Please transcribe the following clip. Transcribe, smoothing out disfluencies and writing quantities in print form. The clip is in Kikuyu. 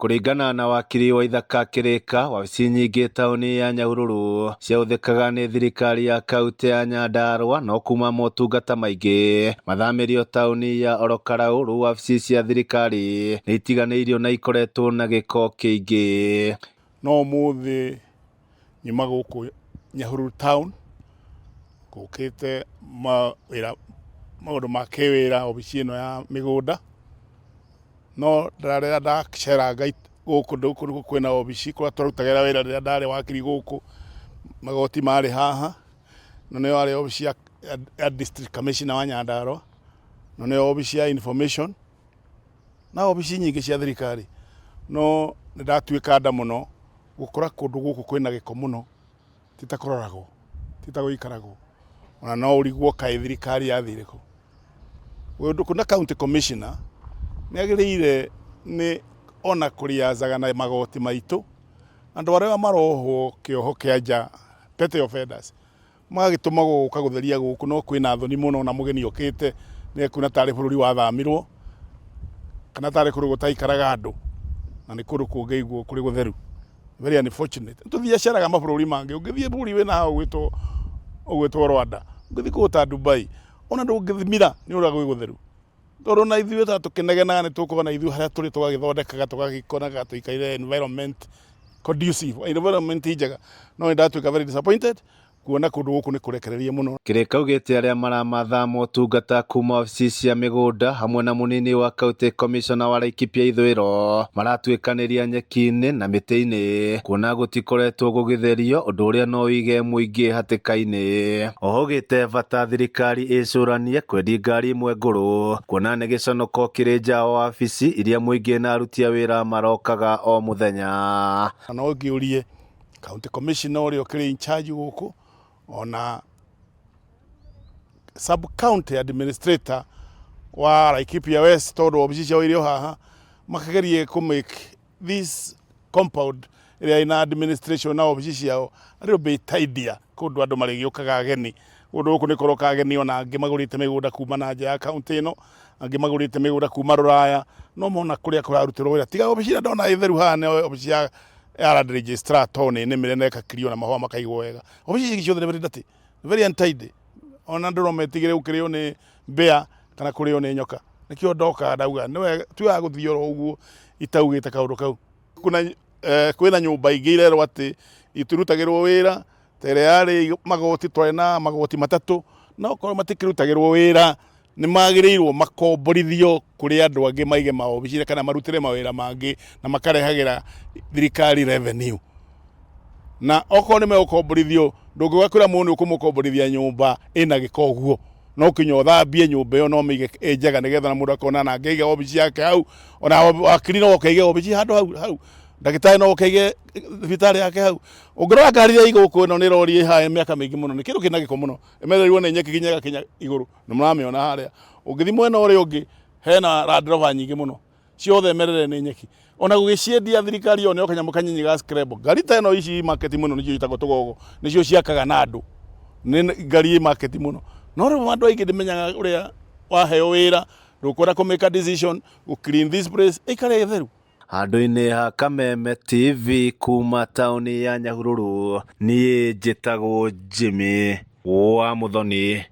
Kũringana na wakiri wa Ithaka Kĩrĩka, wabici nyingĩ taũni ya Nyahururu ciahũthĩkaga nĩ thirikari ya kaunti ya Nyandarua, no kuma motungata maingĩ mathamĩrio taũni ya Orokarau, rĩu wabici cia thirikari nĩ itiganĩirio na ikoretwo na gĩko kĩingĩ. No ũmũthĩ nyuma gũkũ Nyahururu town ngũkĩte mawĩra maũndũ ma kĩwĩra obici ĩno ya mĩgũnda. No rĩrĩa ndaceranga gũkũ kũndũ kwĩna obici kũrĩa twarutagĩra wĩra rĩrĩa ndarĩ wakiri gũkũ, magoti marĩ haha, na nĩyo yarĩ obici ya district commissioner wa Nyandarua, na nĩyo obici ya information na obici nyingĩ cia thirikari. No nĩ ndatuĩka nda mũno gũkora kũndũ gũkũ kwĩna gĩko mũno, ti ta kũroragwo, ti ta gũikaragwo. Ona no ũrigwo kaĩ thirikari yathire kũ. Kũndũ kwĩna county commissioner nĩ agĩrĩire nĩ ona kũriazaga na magoti maitũ andũ arĩa marohwo kĩoho kĩa nja petty offenders magagĩtũmagwo gũka gũtheria gũkũ no kwĩna thoni mũno ona mũgeni okĩte nĩ ekuona tarĩ bũrũri wathamirwo kana tarĩ kũndũ gũtaikaraga andũ na nĩ kũndũ kũngĩigwo kũrĩ gũtheru. Very unfortunate. Tũthiacaraga mabũrũri mangĩ, ũngĩthiĩ bũrũri wĩna hau ũgwĩtwo ũgwĩtwo Rwanda, ũngĩthiĩ kũndũ ta Dubai, ona ndũngĩthimira nĩ ũrĩa gwĩ gũtheru. Tondũ ona ithuĩ ta tũkĩnegenaga nĩ tũkuona ithuĩ harĩa tũrĩ tũgagĩthondekaga tũgagĩkonaga tũikarĩre environment conducive, environment njega. No nĩ ndatuĩka very disappointed kuona kũndũ gũkũ nĩ kũrekererie mũno. Kĩrĩka augĩte arĩa maramatha motungata kuma wabici cia mĩgũnda hamwe na mũnini wa county commissioner wa Laikipia ithũĩro maratuĩkanĩria nyeki-inĩ na mĩtĩ-inĩ kuona gũtikoretwo gũgĩtherio ũndũ ũrĩa no ũige mũingĩ hatĩka-inĩ. Oho augĩte bata thirikari ĩcũranie kwendia ngari imwe ngũrũ kuona nĩ gĩconoko kĩrĩ nja wa wabici iria mũingĩ na aruti a wĩra marokaga o mũthenya. Na no ngĩũrie county commissioner ũrĩa ũkĩrĩ in charge gũkũ ona sub county administrator wa Laikipia West tondũ obici ciao irĩ o haha makagerie kũ make this compound ĩrĩa ĩna administration na obici ciao a little bit tidier kũndũ andũ marĩgĩũkaga ageni kũndũ gũkũ nĩ kũroka ageni ona angĩ magũrĩte mĩgũnda kuma na nja ya kaunti ĩno angĩ magũrĩte mĩgũnda kuma rũraya no mona kũrĩa kũrarutĩrwo wĩra tiga obici ĩrĩa ndona ĩ theru haha nĩ obici ya land registrar tondũ nĩ nĩmĩre na ĩgakirio na mahũa makaigwo wega. Obici ici ciothe nĩ very dirty, very untidy. Ona andũ no metigĩre gũkĩrĩo nĩ mbĩa kana kũrĩo nĩ nyoka. Nĩkĩo ndoka ndauga nĩ wega tiga gũthiĩ oro ũguo itaugĩte kaũndũ kau. Kuna kwĩna nyũmba ingĩ irerwo atĩ itirutagĩrwo wĩra ta ĩrĩa yarĩ magoti twarĩ na magoti matatũ no okorwo matikĩrutagĩrwo wĩra nĩ magĩrĩirwo makomborithio kũrĩ andũ angĩ maige maobici kana marutĩre mawĩra mangĩ na makarehagĩra thirikari revenue. Na okorwo nĩ megũkomborithio ndũngĩũka kwĩra mũndũ nĩ ũkũmũkomborithia nyũmba ĩna gĩko ũguo no kinya ũthambie nyũmba ĩyo na ũmĩige ĩ njega nĩgetha na mũndũ akona na angĩiga obici yake hau ona wakiri no oke aige obici handũ hau hau ndagĩtarĩ no oke aige thibitarĩ yake hau ũngĩrora ngari iria i gũkũ ĩno nĩ rori ĩ haha mĩaka mĩingĩ mũno nĩ kĩndũ kĩna gĩko mũno ĩmereirwo nĩ nyeki nginya ĩgakinya igũrũ nĩ mũramĩona harĩa ũngĩthiĩ mwena ũrĩa ũngĩ hena Land Rover nyingĩ mũno ciothe merere nĩ nyeki ona gũgĩciendia thirikari yo nĩyo kanyamũ kanyinyi ga scrabble ngari ta ĩno ici market mũno nĩcio ciĩtagwo tũgogo nĩcio ciakaga na andũ nĩ ngari ĩ market mũno no rĩu andũ aingĩ ndĩmenyaga ũrĩa waheo wĩra ndũkwenda kũ make a decision gũ clean this place ĩikare ĩ theru. Handũ-inĩ ha Kameme TV kuma taũni ya Nyahururu, niĩ njĩtagwo Jimmy wa Muthoni.